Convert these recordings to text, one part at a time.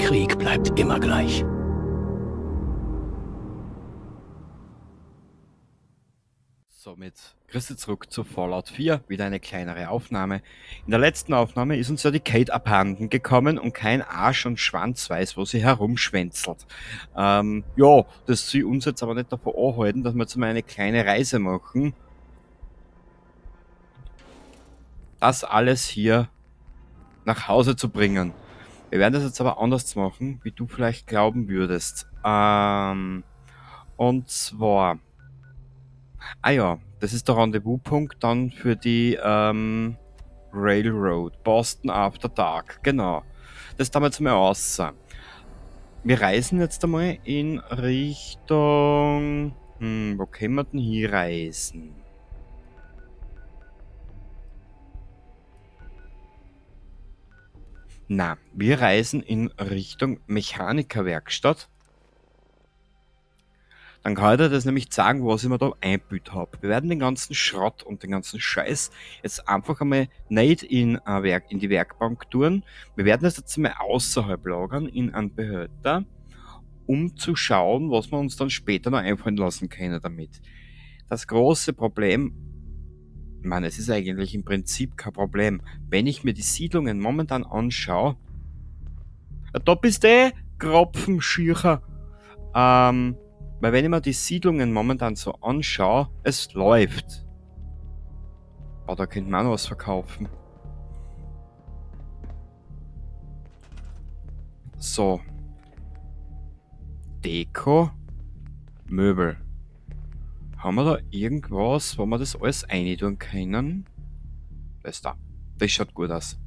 Krieg bleibt immer gleich. Somit grüß dich zurück zu Fallout 4, wieder eine kleinere Aufnahme. In der letzten Aufnahme ist uns ja die Kate abhanden gekommen und kein Arsch und Schwanz weiß, wo sie herumschwänzelt. Ja, das soll uns jetzt aber nicht davon anhalten, dass wir jetzt mal eine kleine Reise machen. Das alles hier nach Hause zu bringen. Wir werden das jetzt aber anders machen, wie du vielleicht glauben würdest. Und zwar... Ah ja, das ist der Rendezvouspunkt dann für die Railroad. Boston After Dark, genau. Das tun wir jetzt mal aus. Wir reisen jetzt einmal in Richtung... wo können wir denn hier reisen? Na, wir reisen in Richtung Mechanikerwerkstatt. Dann kann ich dir das nämlich zeigen, was ich mir da eingebaut hab. Wir werden den ganzen Schrott und den ganzen Scheiß jetzt einfach einmal nicht in die Werkbank tun. Wir werden das jetzt einmal außerhalb lagern, in einen Behälter, um zu schauen, was wir uns dann später noch einfallen lassen können damit. Das große Problem, ich meine, es ist eigentlich im Prinzip kein Problem, wenn ich mir die Siedlungen momentan anschaue, ja, da bist du eh Kropfenschircher. Weil wenn ich mir die Siedlungen momentan so anschaue, es läuft. Aber da könnte man auch noch was verkaufen. So. Deko. Möbel. Haben wir da irgendwas, wo wir das alles reintun können? Das da. Das schaut gut aus.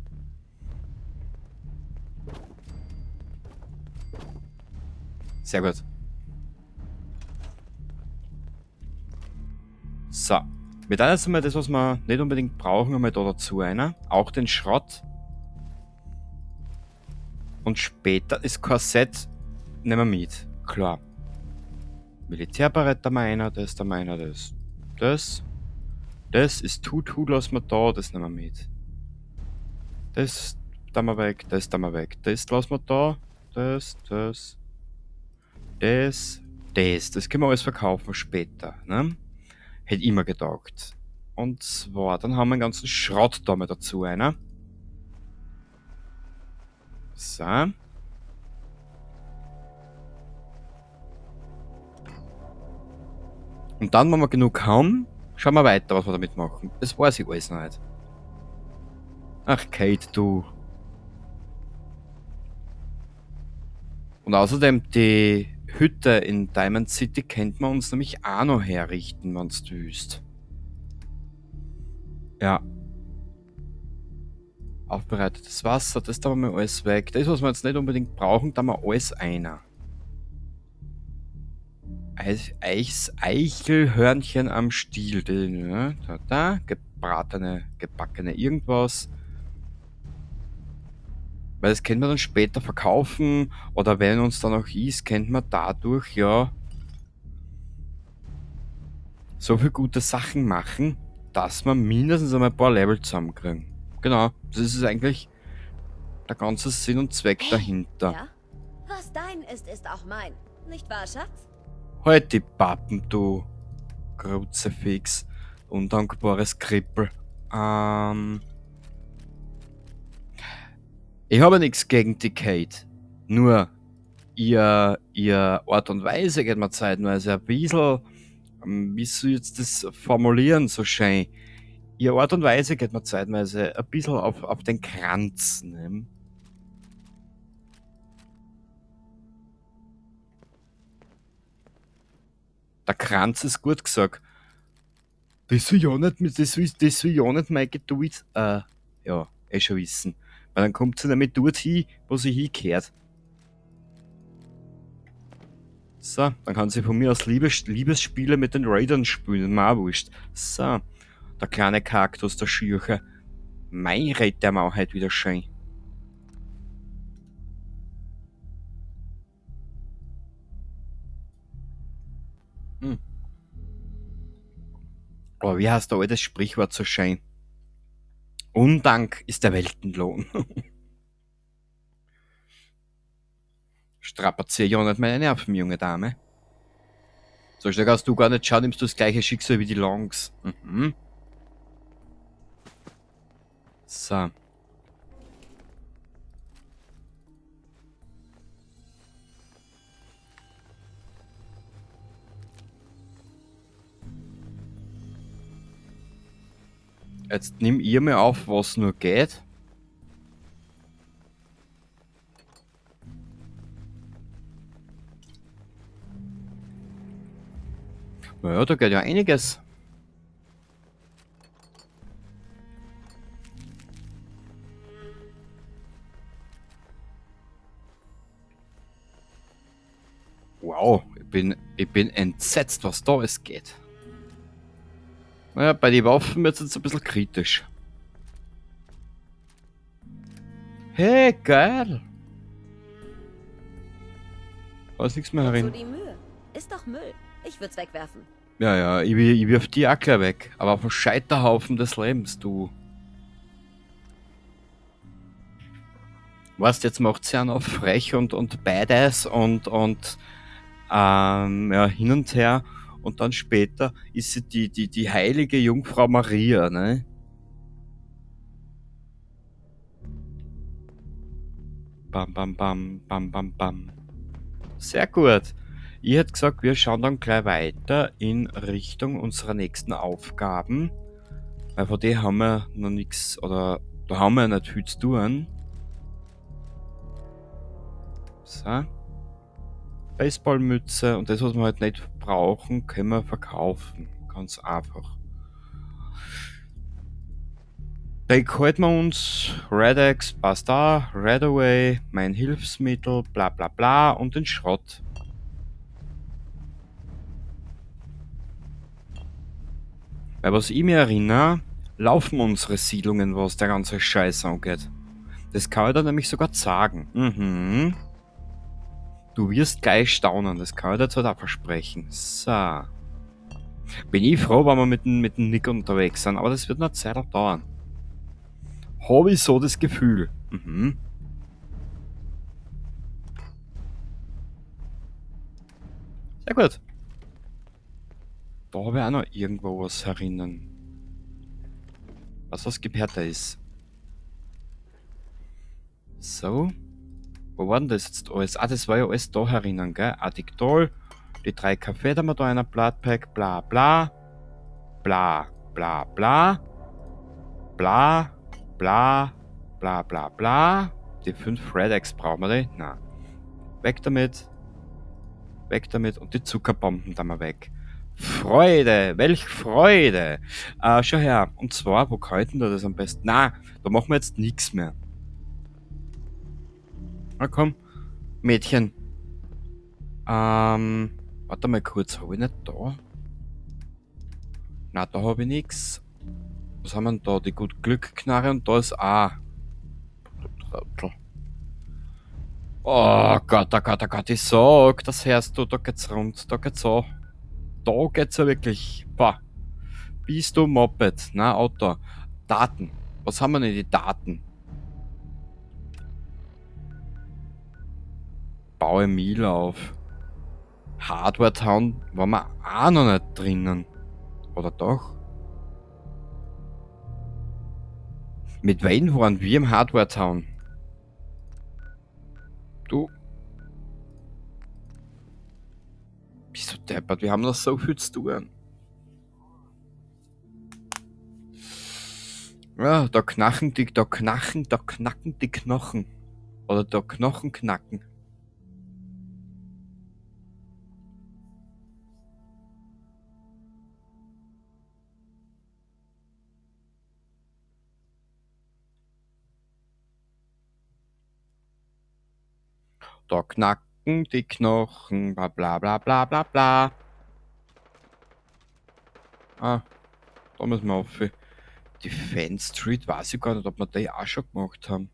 Sehr gut. So. Wir tun jetzt einmal das, was wir nicht unbedingt brauchen, einmal da dazu einer. Auch den Schrott. Und später das Korsett nehmen wir mit. Klar. Militärbarett da mal einer, das da mal einer, das. Das. Das ist Tutu, lassen wir da, das nehmen wir mit. Das da mal weg, das da mal weg. Das lassen wir da. Das, das. Das, das. Das können wir alles verkaufen später, ne? Hätte immer getaugt. Und zwar, dann haben wir einen ganzen Schrott da mal dazu, einer. So. Und dann, wenn wir genug haben, schauen wir weiter, was wir damit machen. Das weiß ich alles noch nicht. Ach, Kate, du. Und außerdem, die Hütte in Diamond City könnte man uns nämlich auch noch herrichten, wenn's du willst. Ja. Aufbereitetes Wasser, das da wir alles weg. Das, was wir jetzt nicht unbedingt brauchen, da wir alles einer. Eichelhörnchen am Stiel. Die, ne? Da, da. Gebratene, gebackene irgendwas. Weil das können wir dann später verkaufen oder wenn uns dann auch ist, kennt man dadurch ja so viel gute Sachen machen, dass wir mindestens einmal ein paar Level zusammenkriegen. Genau, das ist eigentlich der ganze Sinn und Zweck Hey, dahinter. Ja? Was dein ist, ist auch mein. Nicht wahr, Schatz? Halt die Pappen, du Kruzifix. Undankbares Krippel. Ich habe nichts gegen die Kate. Nur ihr Art und Weise geht mir zeitweise ein bisschen, wie soll ich jetzt das formulieren, so schön. Ihr Art und Weise geht mir zeitweise ein bisschen auf den Kranz. Ne? Der Kranz ist gut gesagt. Das will ja nicht, das will, das will ja nicht meine Geduld. Ja, eh schon wissen. Weil dann kommt sie nämlich dort hin, wo sie hingehört. So, dann kann sie von mir aus Liebesspiele mit den Raidern spielen. Mir auch wurscht. So, der kleine Kaktus, der Schürche. Mein redet der mir auch heute wieder schön. Aber wie heißt da altes Sprichwort so schön? Undank ist der Weltenlohn. Strapazier ja nicht meine Nerven, junge Dame. So schnell kannst du gar nicht schauen, nimmst du das gleiche Schicksal wie die Longs. Mhm. So. Jetzt nimm ihr mir auf, was nur geht. Naja, da geht ja einiges. Wow, ich bin entsetzt, was da alles geht. Naja, bei den Waffen wird's jetzt ein bisschen kritisch. Hey, geil! Da ist nichts mehr Wozu herin. die Mühe? Ist doch Müll. Ich würd's wegwerfen. Ja, ja, ich wirf die auch gleich weg. Aber auf den Scheiterhaufen des Lebens, du. Weißt, jetzt macht's ja noch frech und badass und ja, hin und her. Und dann später ist sie die heilige Jungfrau Maria, ne? Bam, bam, bam, bam, bam, bam. Sehr gut. Ich hätte gesagt, wir schauen dann gleich weiter in Richtung unserer nächsten Aufgaben. Weil von der haben wir noch nix, oder da haben wir nicht viel zu tun. So. Baseballmütze und das, was wir halt nicht brauchen, können wir verkaufen. Ganz einfach. Da halten wir uns Rad-X, passt da, Radaway, mein Hilfsmittel, bla bla bla und den Schrott. Weil was ich mir erinnere, laufen unsere Siedlungen, was der ganze Scheiß angeht. Das kann ich dir nämlich sogar sagen. Du wirst gleich staunen, das kann ich dir jetzt halt auch versprechen. So. Bin ich froh, wenn wir mit dem Nick unterwegs sind, aber das wird noch eine Zeit dauern. Hab ich so das Gefühl. Sehr gut. Da hab ich auch noch irgendwo was herinnen. Was das Gepärter ist. So. Wo war denn das jetzt alles? Ah, das war ja alles da herinnen, gell? Addictol, die 3 Kaffee, da haben wir da einer Bloodpack, bla bla. Bla bla bla. Bla bla bla bla bla. Die 5 Rad-X brauchen wir die? Na. Weg damit. Weg damit. Und die Zuckerbomben da mal weg. Freude, welch Freude. Schau her, und zwar, wo könnten wir das am besten? Na, da machen wir jetzt nix mehr. Na komm, Mädchen. Warte mal kurz, hab ich nicht da? Na, da hab ich nix. Was haben wir denn da? Die Gut-Glück-Knarre und da ist A. Oh Gott, oh Gott, oh Gott, ich sag, das hörst du, da geht's rund, da geht's so. Da geht's ja wirklich. Boah. Bist du Moped? Na, Auto. Daten. Was haben wir denn die Daten? Baue Miele auf. Hardware Town waren wir auch noch nicht drinnen. Oder doch? Mit wem waren wir im Hardware Town? Du. Bist du deppert? Wir haben noch so viel zu tun. Ja, da knacken die, da knacken, da knacken die Knochen. Oder da Knochen knacken. Da knacken die Knochen, bla bla bla bla bla bla. Ah, da müssen wir auf. Die Fan Street weiß ich gar nicht, ob wir die auch schon gemacht haben.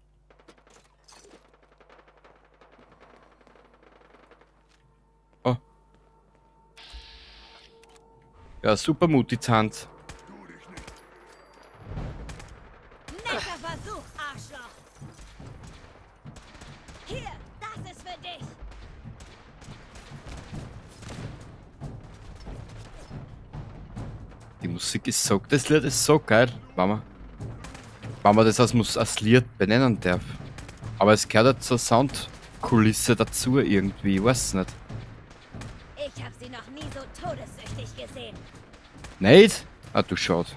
Oh. Ja, super Mutant. Netter Versuch, Arschloch! Hier, das ist für dich! Musik ist so... Das Lied ist so geil, wenn man das als Lied benennen darf. Aber es gehört halt zur Soundkulisse dazu irgendwie, ich weiß nicht. Ich hab sie noch nie so todessüchtig gesehen. Nicht? Ah, du schaut.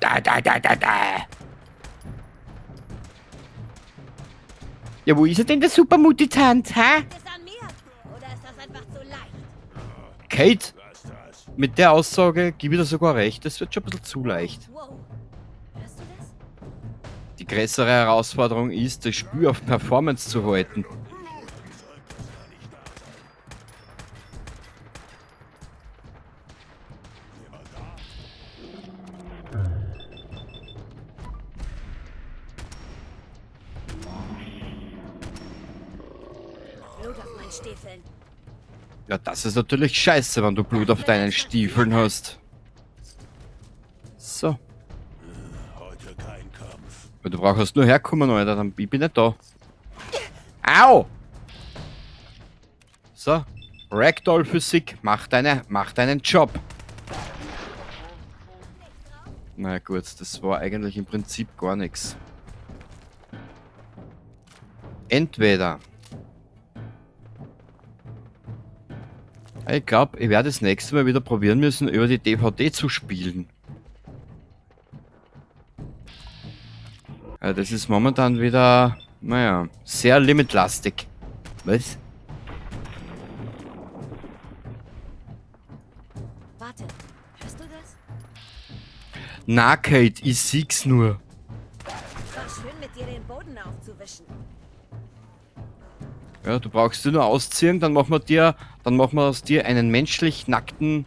Da, da, da, da, da. Ja, wo ist er denn, der Supermutant, hä? Ist es an mir? Oder ist das einfach zu leicht? Kate, mit der Aussage gebe ich dir sogar recht, das wird schon ein bisschen zu leicht. Wow. Hörst du das? Die größere Herausforderung ist, das Spiel auf Performance zu halten. Blut auf meinen Stiefeln. Ja, das ist natürlich scheiße, wenn du Blut auf deinen Stiefeln hast. So. Heute kein Kampf. Du brauchst nur herkommen, Alter, dann ich bin nicht da. Au! So. Ragdoll-Physik, mach deinen Job. Na gut, das war eigentlich im Prinzip gar nichts. Entweder. Ich glaub, ich werde das nächste Mal wieder probieren müssen, über die DVD zu spielen. Ja, das ist momentan wieder, naja, sehr limitlastig. Was? Warte, hörst du das? Na, Kate, ich sieh's nur. War schön, mit dir den Boden aufzuwischen. Ja, du brauchst dir nur ausziehen, dann machen wir dir, dann machen wir aus dir einen menschlich nackten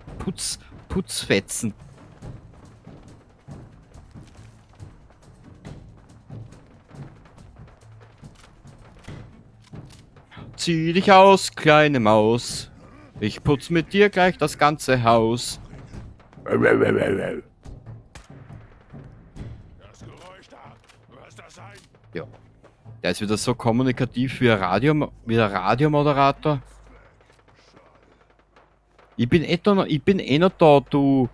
Putzfetzen. Zieh dich aus, kleine Maus. Ich putz mit dir gleich das ganze Haus. Das Geräusch da. Was das sein? Ja. Der ist wieder so kommunikativ wie ein Radio, wie der Radiomoderator. Ich bin eh da noch, ich bin eh noch da, du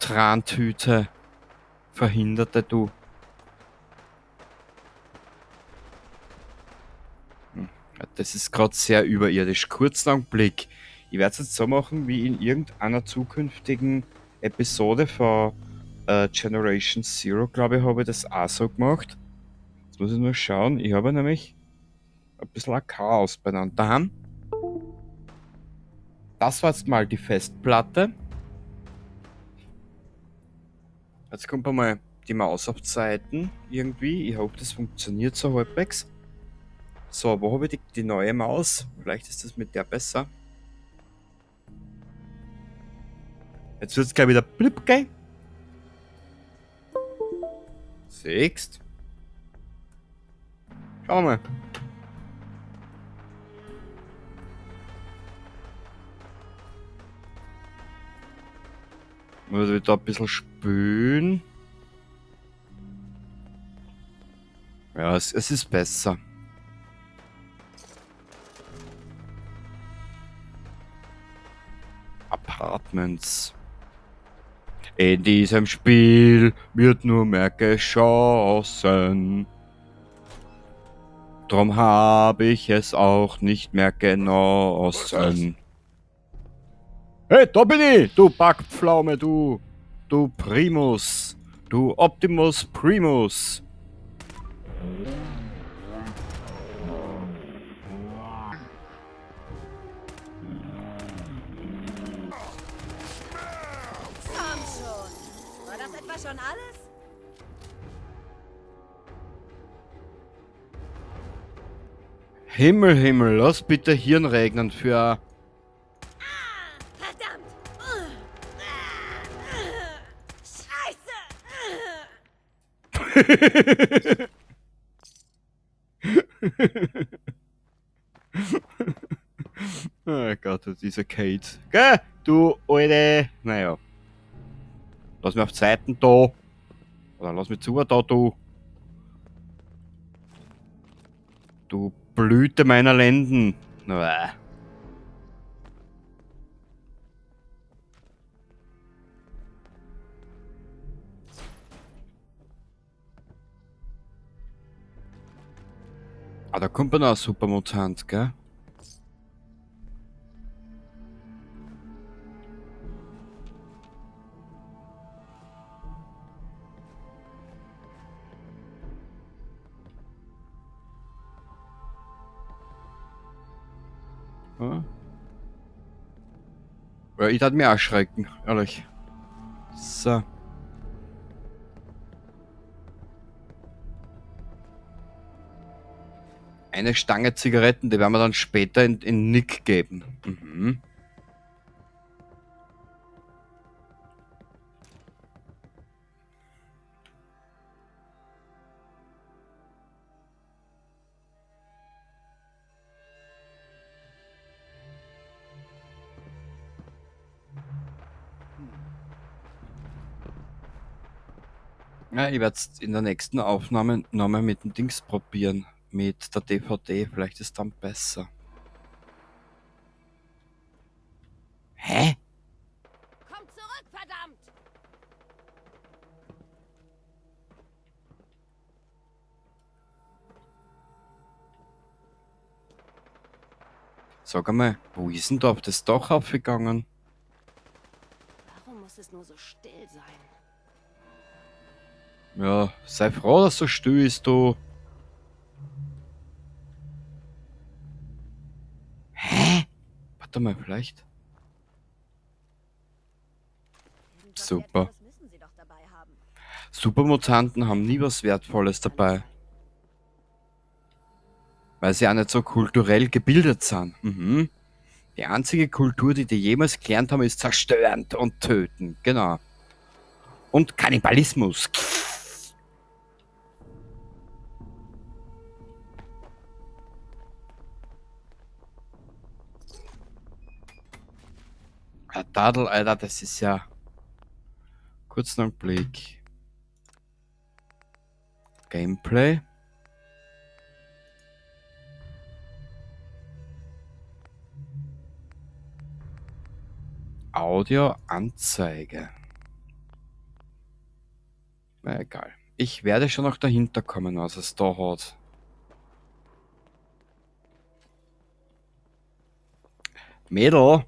Trantüte. Verhinderte du. Ja, das ist grad sehr überirdisch. Kurzen Augenblick. Ich werd's jetzt so machen, wie in irgendeiner zukünftigen Episode von Generation Zero, glaube ich, habe ich das auch so gemacht. Jetzt muss ich nur schauen. Ich habe nämlich ein bisschen ein Chaos beieinander daheim. Das war jetzt mal die Festplatte. Jetzt kommt einmal die Maus auf Zeiten irgendwie. Ich hoffe, das funktioniert so halbwegs. So, wo habe ich die neue Maus? Vielleicht ist das mit der besser. Jetzt wird's gleich wieder blip, gell? Siehst? Schauen wir mal. Muss ich da ein bisschen spülen. Ja, es ist besser. Apartments. In diesem Spiel wird nur mehr geschossen. Drum hab ich es auch nicht mehr genossen. Hey, da bin ich, du Backpflaume, du. Du Primus. Du Optimus Primus. Komm schon. War das etwa schon alles? Himmel, Himmel, lass bitte Hirn regnen für... Ah, verdammt! Scheiße! Oh Gott, diese Kate. Gell? Du alte... Naja. Lass mich auf Seiten da. Oder lass mich zu da, du. Du Blüte meiner Lenden. Na. Ah, da kommt noch ein Supermutant, gell? Ja. Ja, ich tat mir erschrecken, ehrlich. So. Eine Stange Zigaretten, die werden wir dann später in Nick geben. Mhm. Ja, ich werde es in der nächsten Aufnahme nochmal mit dem Dings probieren. Mit der DVD. Vielleicht ist dann besser. Hä? Komm zurück, verdammt! Sag einmal, wo ist denn da auf das Dach aufgegangen? Warum muss es nur so still sein? Ja, sei froh, dass so still ist, du. Hä? Warte mal, vielleicht. Super. Supermutanten haben nie was Wertvolles dabei. Weil sie auch nicht so kulturell gebildet sind. Mhm. Die einzige Kultur, die die jemals gelernt haben, ist zerstörend und töten. Genau. Und Kannibalismus. Ja, Tadel, Alter, das ist ja... Kurzen Augenblick. Gameplay. Audio Anzeige. Na egal. Ich werde schon noch dahinter kommen, was es da hat. Mädel!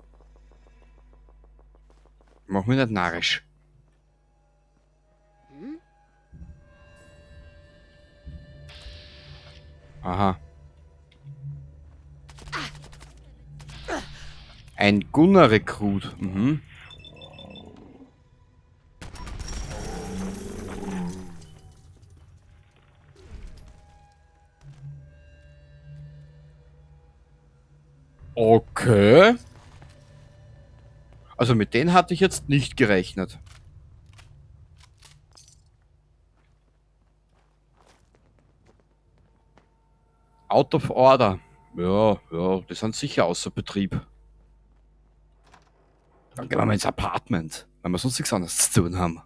Mach mich nicht narrisch. Hm? Aha. Ein Gunner-Rekrut. Mhm. Okay. Also mit denen hatte ich jetzt nicht gerechnet. Out of order. Ja, ja, die sind sicher außer Betrieb. Dann gehen wir mal ins Apartment, weil wir sonst nichts anderes zu tun haben.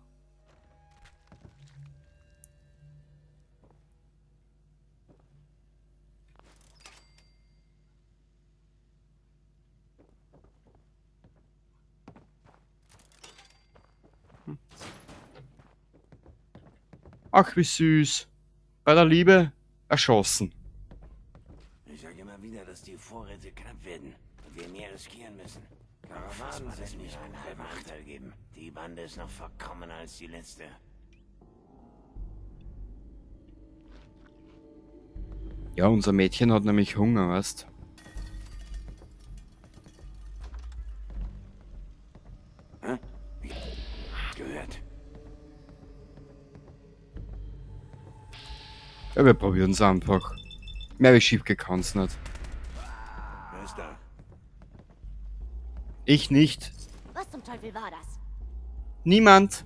Ach, wie süß. Bei der Liebe erschossen. Ich sage immer wieder, dass die Vorräte knapp werden und wir mehr riskieren müssen. Karawanen sind nicht einen halben Anteil geben. Die Bande ist noch verkommener als die letzte. Ja, unser Mädchen hat nämlich Hunger, weißt? Hä? Gehört. Ja, wir probieren's einfach. Mehr wie schief geht kann's nicht. Wer ist da? Ich nicht. Was zum Teufel war das? Niemand.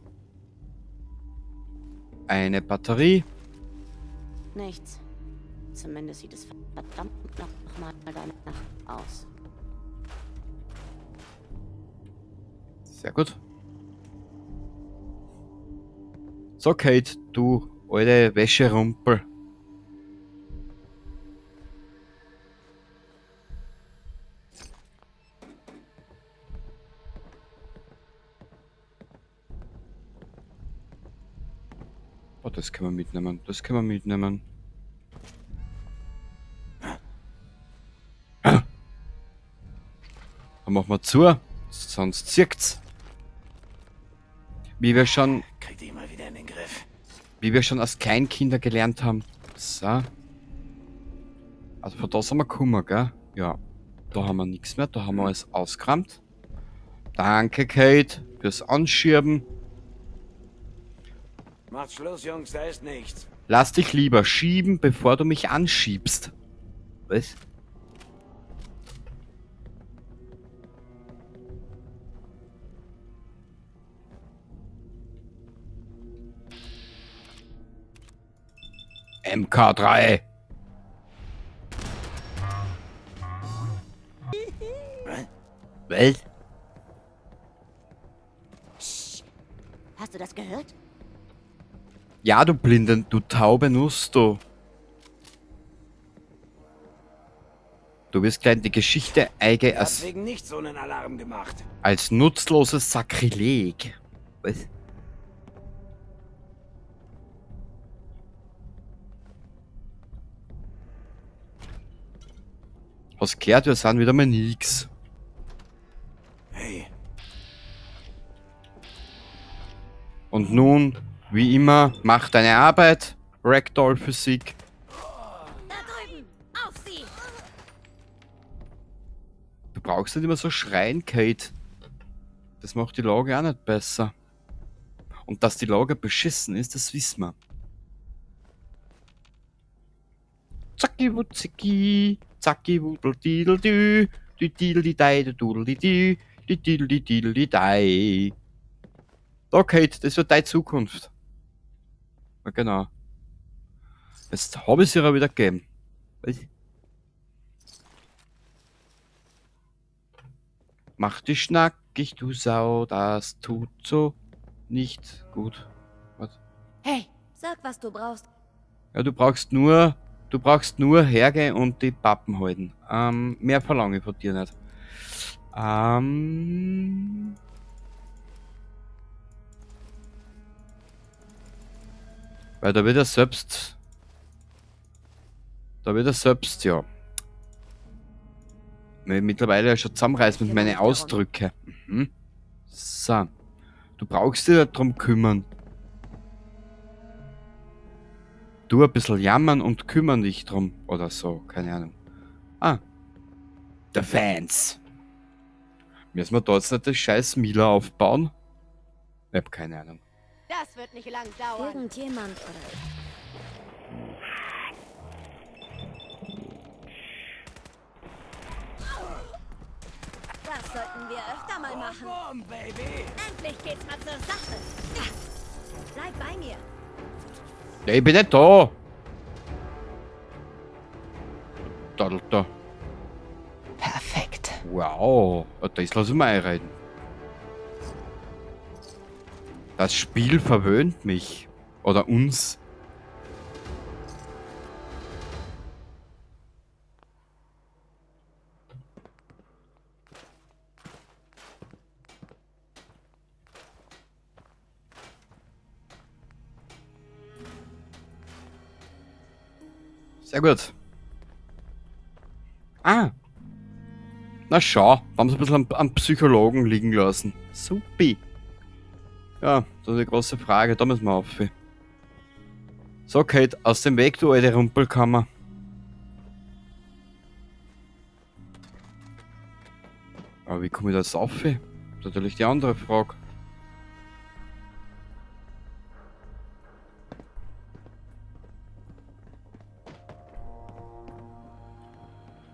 Eine Batterie. Nichts. Zumindest sieht es verdammt nochmal danach aus. Sehr gut. So, Kate, du alte Wäscherumpel. Oh, das können wir mitnehmen. Das können wir mitnehmen. Dann machen wir zu, sonst zirkt's. Wie wir schon, Krieg dich mal wieder in den Griff. wie wir schon als Kleinkinder gelernt haben. So. Also von da sind wir gekommen, gell? Ja. Da haben wir nichts mehr, da haben wir alles ausgeräumt. Danke, Kate, fürs Anschieben. Macht Schluss, Jungs, da ist nichts. Lass dich lieber schieben, bevor du mich anschiebst. Was? MK3. Was? Hast du das gehört? Ja, du Blinden, du taube Nuss, du. Du wirst gleich in die Geschichte eige als, Deswegen nicht so einen Alarm gemacht. als nutzloses Sakrileg. Was? Hast gehört, wir sind wieder mal nix. Hey, Und nun, wie immer, mach deine Arbeit. Ragdoll Physik. Da drüben! Auf sie! Du brauchst nicht immer so schreien, Kate. Das macht die Lage auch nicht besser. Und dass die Lage beschissen ist, das wissen wir. Zacki wutziki, zacki wudeldideldü, dü dideldi dei, du dudeldi dü, dü dideldi dideldi dei. Da, Kate, das wird deine Zukunft. Na genau. Jetzt hab ich's ihr wieder gegeben. Was? Mach dich nackig, du Sau, das tut so nicht gut. Was? Hey, sag, was du brauchst. Ja, du brauchst nur hergehen und die Pappen halten. Mehr verlange ich von dir nicht. Weil da wird er selbst, ja. Mittlerweile ja schon zusammenreißen mit meinen Ausdrücke. Mhm. So. Du brauchst dich nicht drum kümmern. Du ein bisschen jammern und kümmern dich drum. Oder so, keine Ahnung. Ah. Der Fans. Müssen wir da jetzt nicht das scheiß Mila aufbauen? Ich hab keine Ahnung. Das wird nicht lang dauern. Irgendjemand oder... Das sollten wir öfter mal machen. Boom, Baby! Endlich geht's mal zur Sache. Bleib bei mir. Ja, ich bin nicht da. Da, da, da. Perfekt. Wow. Das lass ich mal einreiten. Das Spiel verwöhnt mich. Oder uns. Sehr gut. Ah. Na schau, da haben sie ein bisschen am Psychologen liegen lassen. Supi. Ja, das ist eine große Frage, da müssen wir auf. So, Kate, aus dem Weg, du alte Rumpelkammer. Aber wie komme ich da jetzt auf? Das ist natürlich die andere Frage.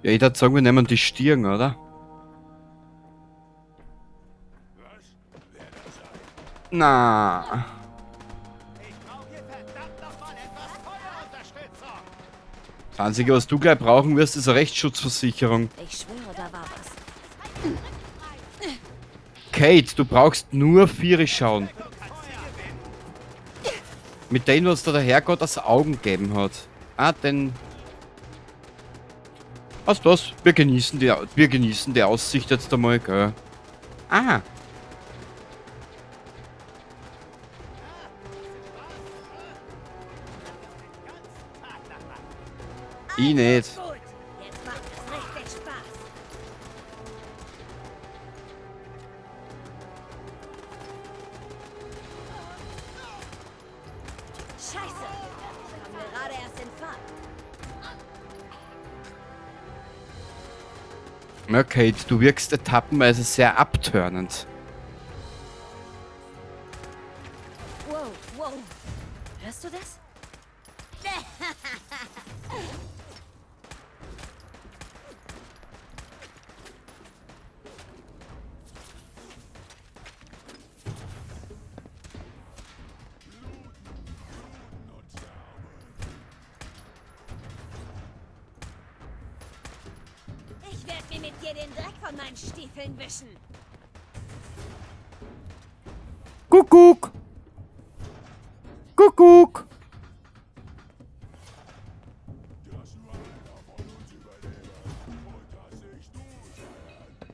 Ja, ich würd sagen, wir nehmen die Stirn, oder? Na. Das Einzige, was du gleich brauchen wirst, ist eine Rechtsschutzversicherung. Ich schwöre, da war was. Kate, du brauchst nur Viere schauen. Mit dem, was da der Herrgott das Augen gegeben hat. Ah, den... Was das? Wir genießen die Aussicht jetzt einmal, gell? Ah! Ich nicht. Gut, jetzt macht es richtig Spaß. Scheiße, ich komme gerade erst in Fahrt. Ja, Kate, du wirkst etappenweise sehr abtörnend. Wow, wow. Hörst du das? Ich werde mir mit dir den Dreck von meinen Stiefeln wischen. Kuckuck! Kuckuck!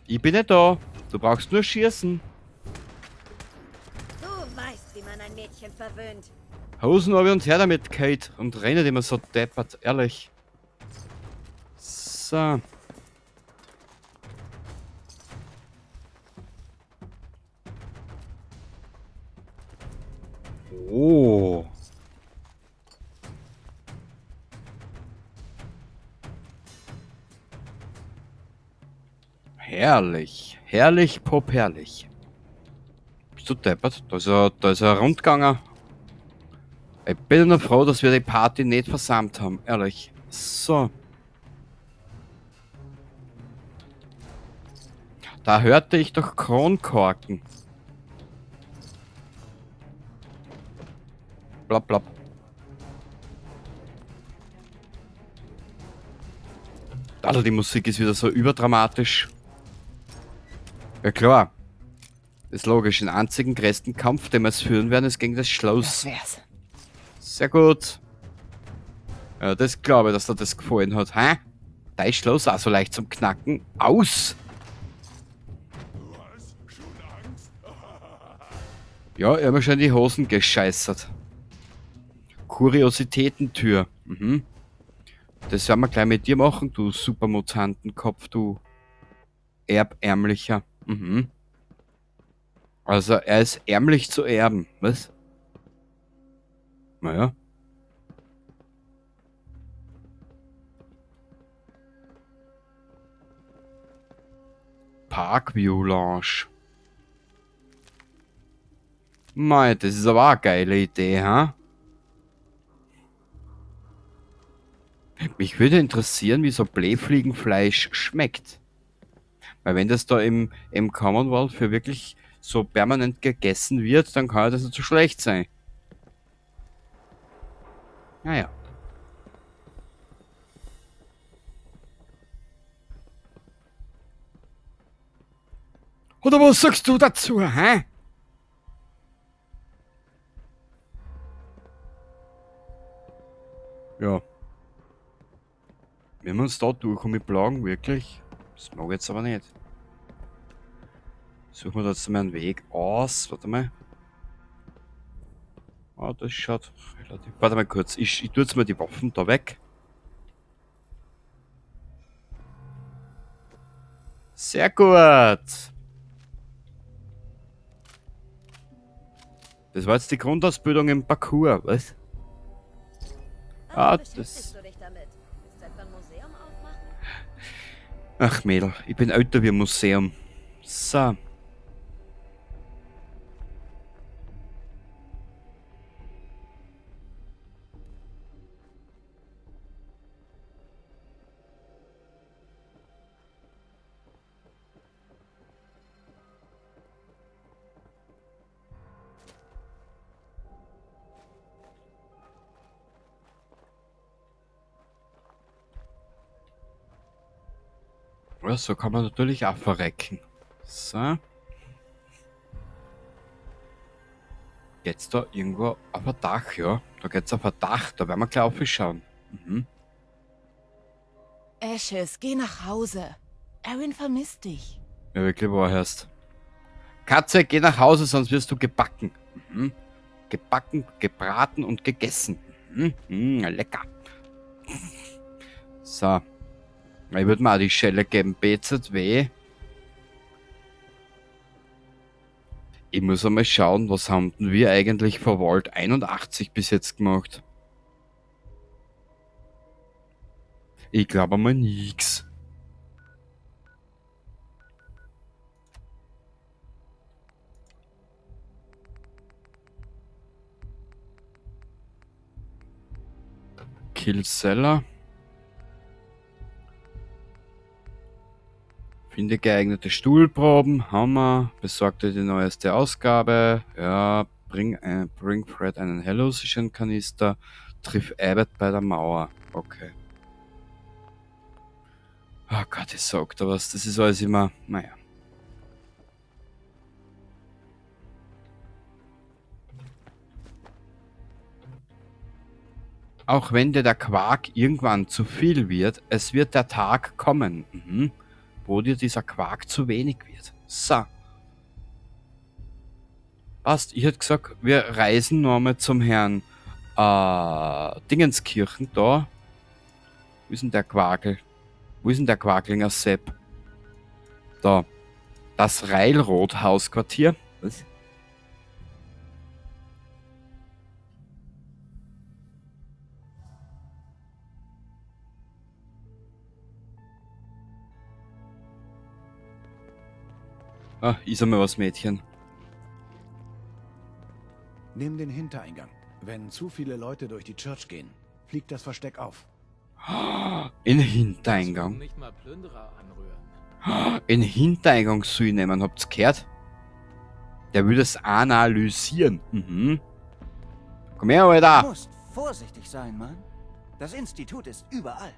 Ich bin nicht da. Du brauchst nur schießen. Du weißt, wie man ein Mädchen verwöhnt. Hosen runter und her damit, Kate. Und rennt immer so deppert, ehrlich. So. Oh. Herrlich. Herrlich, pop, herrlich. Bist du deppert? Da ist er rundgegangen. Ich bin nur froh, dass wir die Party nicht versammelt haben. Ehrlich. So. Da hörte ich doch Kronkorken. Blab, blab. Alter, die Musik ist wieder so überdramatisch. Ja klar. Ist logisch, den einzigen größten Kampf, den wir es führen werden, ist gegen das Schloss. Das wär's. Sehr gut. Ja, das glaube ich, dass dir das gefallen hat. Hä? Dein Schloss auch so leicht zum Knacken. Aus! Was? Schon Angst? Ja, ich hab mir schon in die Hosen gescheißert. Kuriositätentür. Mhm. Das werden wir gleich mit dir machen, du Supermutantenkopf, du Erbärmlicher. Mhm. Also, er ist ärmlich zu erben. Was? Naja. Parkview Lounge. Mei, das ist aber auch eine geile Idee, ha? Mich würde interessieren, wie so Blähfliegenfleisch schmeckt. Weil wenn das da im Commonwealth für wirklich so permanent gegessen wird, dann kann das nicht so schlecht sein. Naja. Oder was sagst du dazu, hä? Ja. Wenn wir uns da durchkommen mit Plagen, wirklich? Das mag ich jetzt aber nicht. Suchen wir da jetzt mal einen Weg aus. Warte mal. Ah, das schaut relativ... Warte mal kurz. Ich tue jetzt mal die Waffen da weg. Sehr gut. Das war jetzt die Grundausbildung im Parkour, was? Ah, das... Du dich damit? Willst du etwa ein Museum aufmachen? Ach Mädel, ich bin älter wie ein Museum. So. Ja, so kann man natürlich auch verrecken. So. Geht's da irgendwo auf ein Dach, ja? Da geht's auf ein Dach, da werden wir gleich aufschauen. Mhm. Ashes, geh nach Hause. Erin vermisst dich. Ja, wirklich wahr hörst. Katze, geh nach Hause, sonst wirst du gebacken. Mhm. Gebacken, gebraten und gegessen. Mhm. Mhm, lecker. So. Ich würde mir auch die Schelle geben. BZW. Ich muss einmal schauen, was haben denn wir eigentlich vor Vault 81 bis jetzt gemacht? Ich glaube einmal nix. Kill Seller. Finde geeignete Stuhlproben. Hammer. Besorgte die neueste Ausgabe. Ja, bring Fred einen Hellosigen-Kanister. Triff Abbott bei der Mauer. Okay. Oh Gott, ich sag da was. Das ist alles immer. Naja. Auch wenn dir der Quark irgendwann zu viel wird, es wird der Tag kommen, wo dir dieser Quark zu wenig wird. So. Passt. Ich hätte gesagt, wir reisen nochmal zum Herrn Dingenskirchen da. Wo ist denn der Quarkel? Wo ist denn der Quarklinger Sepp? Da. Das Railroad-Hausquartier. Was? Ah, ist einmal was, Mädchen. Nimm den Hintereingang. Wenn zu viele Leute durch die Church gehen, fliegt das Versteck auf. In Hintereingang? Nicht mal Plünderer anrühren. In Hintereingang soll ich nehmen, habt's gehört? Der will das analysieren. Mhm. Komm her, Alter! Du musst vorsichtig sein, Mann. Das Institut ist überall.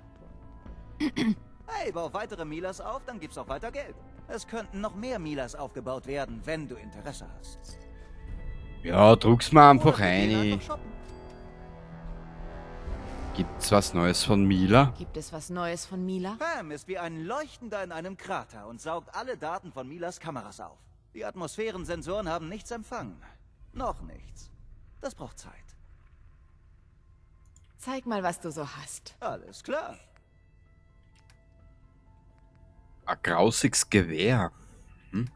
Hey, bau weitere Milas auf, dann gibt's auch weiter Geld. Es könnten noch mehr Milas aufgebaut werden, wenn du Interesse hast. Ja, druck's mir einfach Oder wir gehen rein. einfach shoppen. Gibt's was Neues von Mila? Gibt es was Neues von Mila? Pam ist wie ein Leuchtender in einem Krater und saugt alle Daten von Milas Kameras auf. Die Atmosphärensensoren haben nichts empfangen. Noch nichts. Das braucht Zeit. Zeig mal, was du so hast. Alles klar. Ein grausiges Gewehr. Hm?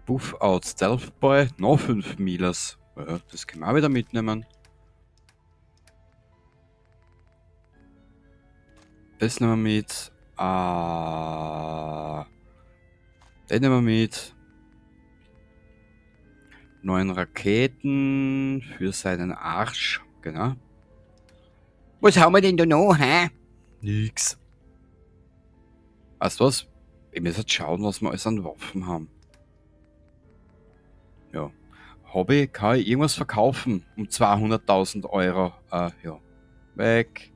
Buff out Stealth Boy, noch 5 Milas. Ja, das können wir auch wieder mitnehmen. Das nehmen wir mit. Den nehmen wir mit. 9 Raketen für seinen Arsch. Genau. Was haben wir denn da noch, hä? Nix. Weißt du was? Ich muss jetzt schauen, was wir alles an Waffen haben. Ja. Hobby, kann ich irgendwas verkaufen? Um 200.000 Euro. Ja. Weg.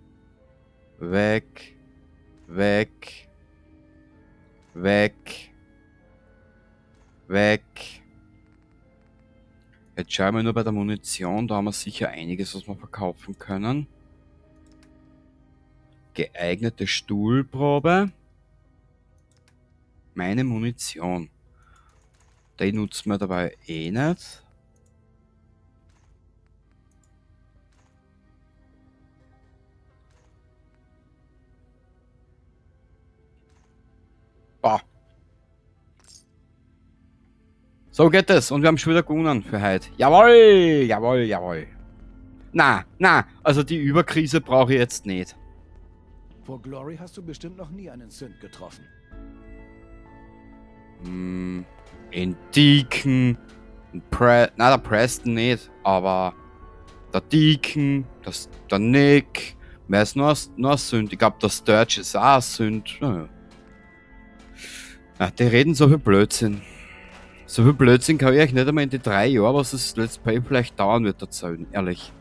Weg. Weg. Weg. Weg. Jetzt schauen wir nur bei der Munition. Da haben wir sicher einiges, was wir verkaufen können. Geeignete Stuhlprobe. Meine Munition. Die nutzen wir dabei eh nicht. Bah. So geht es. Und wir haben schon wieder gewonnen für heute. Jawohl, jawohl, jawohl. Na, na, also die Überkrise brauche ich jetzt nicht. Vor Glory hast du bestimmt noch nie einen Synth getroffen. In Deacon, na, der Preston nicht, aber der Deacon, der Nick, wer ist noch ein Synth? Ich glaub, der Sturge ist auch ein Synth. Naja. Ja, die reden so viel Blödsinn. So viel Blödsinn kann ich euch nicht einmal in die 3 Jahre, was das Let's Play vielleicht dauern wird, erzählen, ehrlich.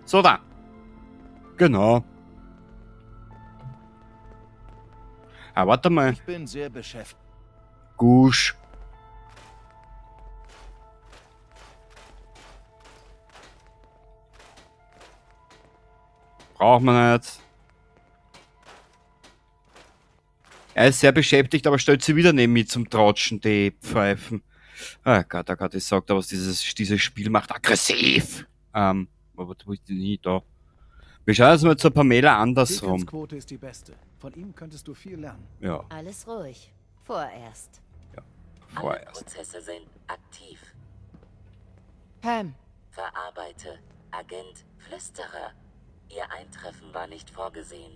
So da. Genau. Ah, warte mal. Ich bin sehr beschäftigt. Gusch. Braucht man nicht. Er ist sehr beschäftigt, aber stellt sie wieder neben mir zum Tratschen, die Pfeifen. Ah Gott, oh Gott, ich sag da was, dieses Spiel macht aggressiv. Aber wo ist denn nie da? Wir schauen uns mal zur Pamela andersrum. Deacons Quote ist die beste. Von ihm könntest du viel lernen. Ja. Alles ruhig. Vorerst. Ja, vorerst. Alle Prozesse sind aktiv. Pam. Verarbeite. Agent Flüsterer. Ihr Eintreffen war nicht vorgesehen.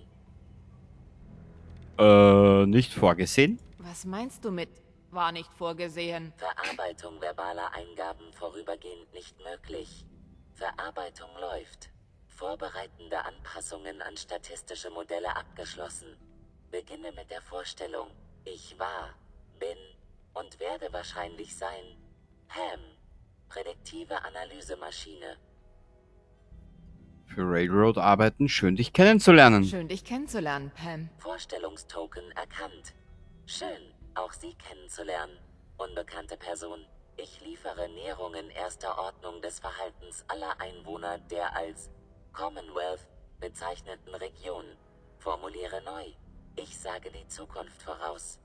Nicht vorgesehen? Was meinst du mit war nicht vorgesehen? Verarbeitung verbaler Eingaben vorübergehend nicht möglich. Verarbeitung läuft. Vorbereitende Anpassungen an statistische Modelle abgeschlossen. Beginne mit der Vorstellung. Ich war, bin und werde wahrscheinlich sein. Pam, prädiktive Analysemaschine. Für Railroad arbeiten, schön dich kennenzulernen. Schön dich kennenzulernen, Pam. Vorstellungstoken erkannt. Schön, auch Sie kennenzulernen, unbekannte Person. Ich liefere Näherungen erster Ordnung des Verhaltens aller Einwohner der als Commonwealth bezeichneten Region. Formuliere neu. Ich sage die Zukunft voraus.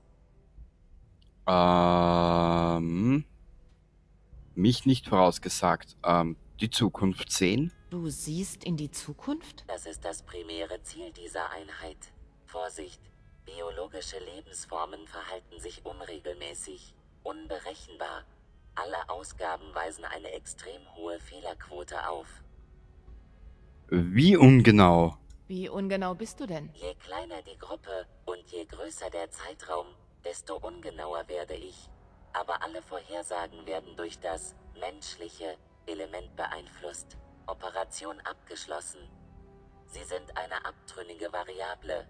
Mich nicht vorausgesagt. Die Zukunft sehen? Du siehst in die Zukunft? Das ist das primäre Ziel dieser Einheit. Vorsicht! Biologische Lebensformen verhalten sich unregelmäßig, unberechenbar. Alle Ausgaben weisen eine extrem hohe Fehlerquote auf. Wie ungenau? Wie ungenau bist du denn? Je kleiner die Gruppe und je größer der Zeitraum, desto ungenauer werde ich. Aber alle Vorhersagen werden durch das menschliche Element beeinflusst. Operation abgeschlossen. Sie sind eine abtrünnige Variable.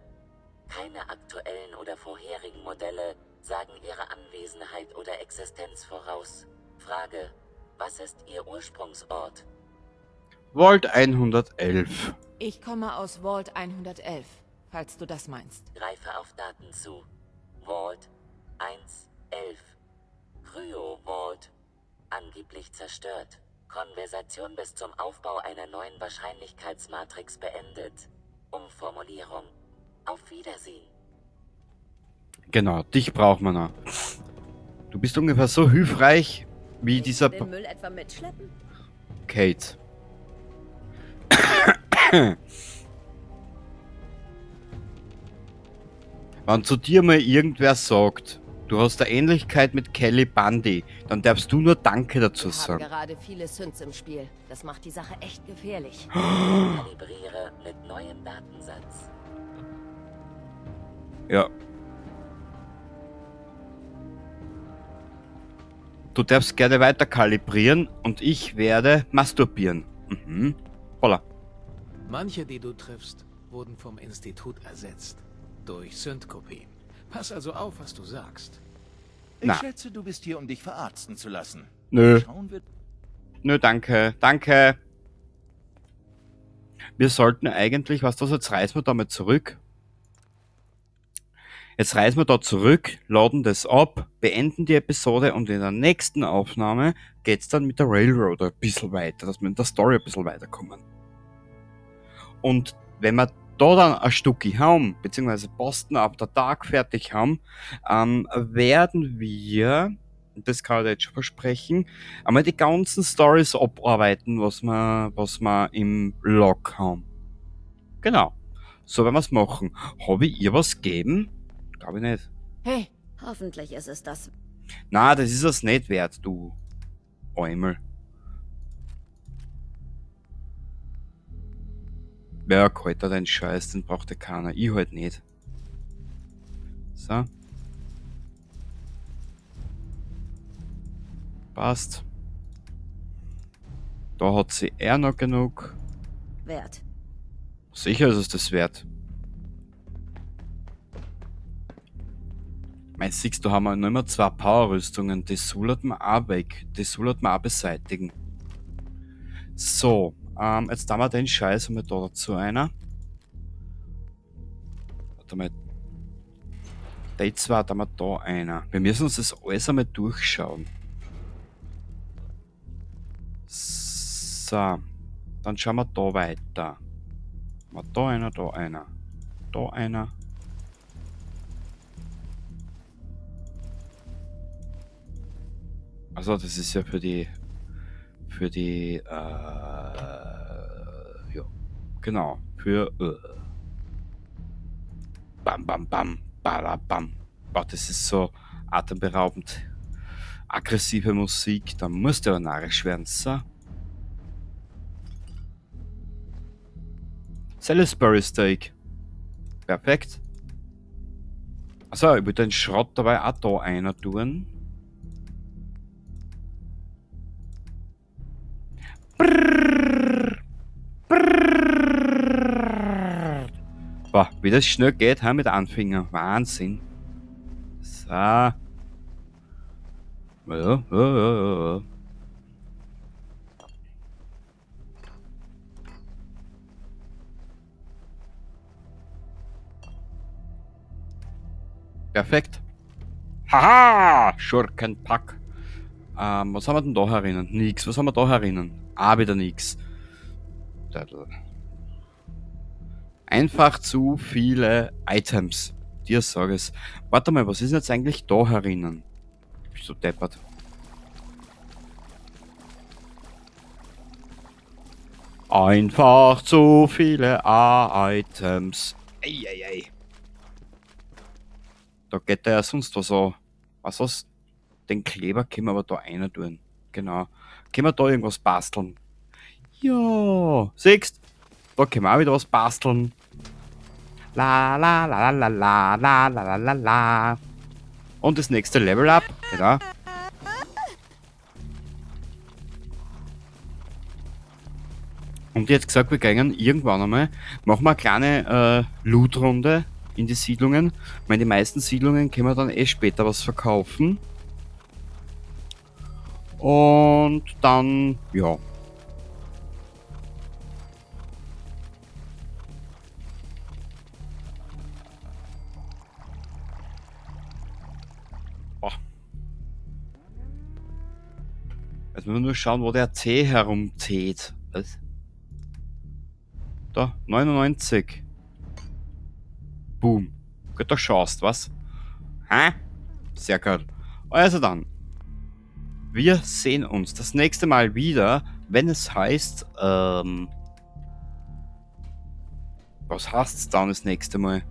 Keine aktuellen oder vorherigen Modelle sagen ihre Anwesenheit oder Existenz voraus. Frage, was ist Ihr Ursprungsort? Vault 111. Ich komme aus Vault 111, falls du das meinst. Greife auf Daten zu. Vault 111. Cryo Vault. Angeblich zerstört. Konversation bis zum Aufbau einer neuen Wahrscheinlichkeitsmatrix beendet. Umformulierung. Auf Wiedersehen. Genau, dich braucht man noch. Du bist ungefähr so hilfreich wie dieser Den Müll etwa mitschleppen? Kate. Wenn zu dir mal irgendwer sagt, du hast eine Ähnlichkeit mit Kelly Bundy, dann darfst du nur Danke dazu Wir haben sagen. gerade viele Synths im Spiel. Das macht die Sache echt gefährlich. Kalibriere mit neuem Datensatz. Ja. Du darfst gerne weiter kalibrieren und ich werde masturbieren. Mhm. Holla. Manche, die du triffst, wurden vom Institut ersetzt. Durch Synth-Kopien. Pass also auf, was du sagst. Ich Na. schätze, du bist hier, um dich verarzten zu lassen. Nö. Schauen wir. Nö, danke. Danke. Wir sollten eigentlich, was das, jetzt reißen wir da mal zurück. Jetzt reißen wir da zurück, laden das ab, beenden die Episode und in der nächsten Aufnahme geht's dann mit der Railroad ein bisschen weiter, dass wir in der Story ein bisschen weiterkommen. Und wenn wir da dann ein Stücki haben, beziehungsweise Boston After Dark fertig haben, werden wir, das kann ich jetzt schon versprechen, einmal die ganzen Stories abarbeiten, was wir im Log haben. Genau. So werden wir's machen. Hab ich ihr was gegeben? Glaub ich nicht. Hey. Hoffentlich ist es das. Na, das ist es nicht wert, du Eumel. Ja, kalt da den Scheiß, den braucht ja keiner. Ich halt nicht. So. Passt. Da hat sie eh noch genug. Wert. Sicher ist es das wert. Mein, siehst du, haben wir noch immer 2 Power-Rüstungen. Die sollten wir auch weg. Die sollten wir auch beseitigen. So, jetzt haben wir den Scheiß einmal da dazu einer. Warte mal. Die zwei, da haben wir da einer. Wir müssen uns das alles einmal durchschauen. So. Dann schauen wir da weiter. Mal da einer, da einer. Da einer. Also das ist ja für die... Für die... ja. Genau. Für... Bam, bam, bam. Bada, bam. Boah, das ist so atemberaubend. Aggressive Musik. Da muss der aber narrisch werden. So. Salisbury Steak. Perfekt. Achso, ich würde den Schrott dabei auch da einer tun. Brrr. Brrr. Boah, wie das schnell geht, ha, mit Anfänger. Wahnsinn. So. Ja, ja, ja, ja. Perfekt. Haha! Schurkenpack. Was haben wir denn da herinnen? Nix. Was haben wir da herinnen? Ah, wieder nix. Einfach zu viele Items. Dir sag es. Warte mal, was ist denn jetzt eigentlich da herinnen? Bist du deppert? Einfach zu viele Items. Ei, ei, ei. Da geht der ja sonst was an. Was was? Den Kleber können wir aber da einer tun. Genau. Können wir da irgendwas basteln? Ja. Siehst? Da können wir auch wieder was basteln. La la la la la la la la la la. Und das nächste Level up. Genau. Und jetzt gesagt, wir gehen irgendwann einmal, machen wir eine kleine Loot-Runde in die Siedlungen. Ich meine, die meisten Siedlungen können wir dann eh später was verkaufen. Und dann, ja. Boah. Jetzt müssen wir nur schauen, wo der C herumzieht. Was? Da, 99. Boom. Gut, da schaust, was? Hä? Sehr gut. Also dann. Wir sehen uns das nächste Mal wieder, wenn es heißt, was heißt's dann das nächste Mal?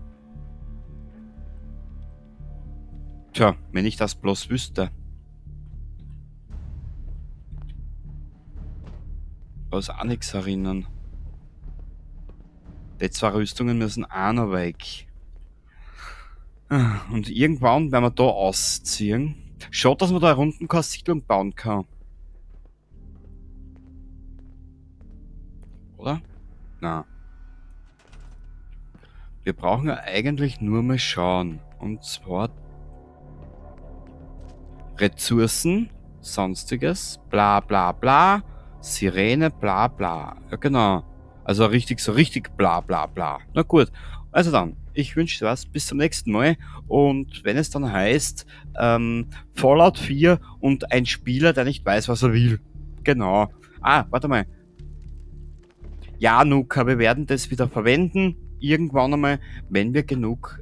Tja, wenn ich das bloß wüsste. Was auch nix erinnern. Die zwei Rüstungen müssen auch noch weg. Und irgendwann werden wir da ausziehen. Schaut, dass man da unten keine Siedlung bauen kann. Oder? Na. Wir brauchen ja eigentlich nur mal schauen. Und zwar Ressourcen, sonstiges, bla bla bla, Sirene, bla bla. Ja genau. Also richtig, so richtig bla bla bla. Na gut. Also dann, ich wünsche dir was, bis zum nächsten Mal. Und wenn es dann heißt, Fallout 4 und ein Spieler, der nicht weiß, was er will. Genau. Ah, warte mal. Ja, Nuka, wir werden das wieder verwenden. Irgendwann einmal, wenn wir genug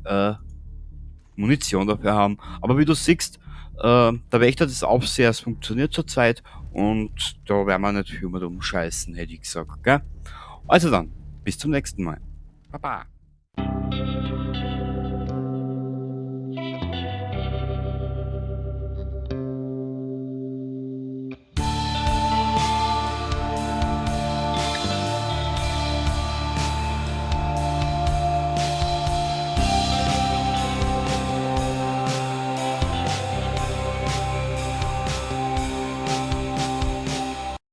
Munition dafür haben. Aber wie du siehst, der Wächter des Aufsehers funktioniert zurzeit und da werden wir nicht viel mehr umscheißen, hätte ich gesagt. Gell? Also dann, bis zum nächsten Mal. Baba.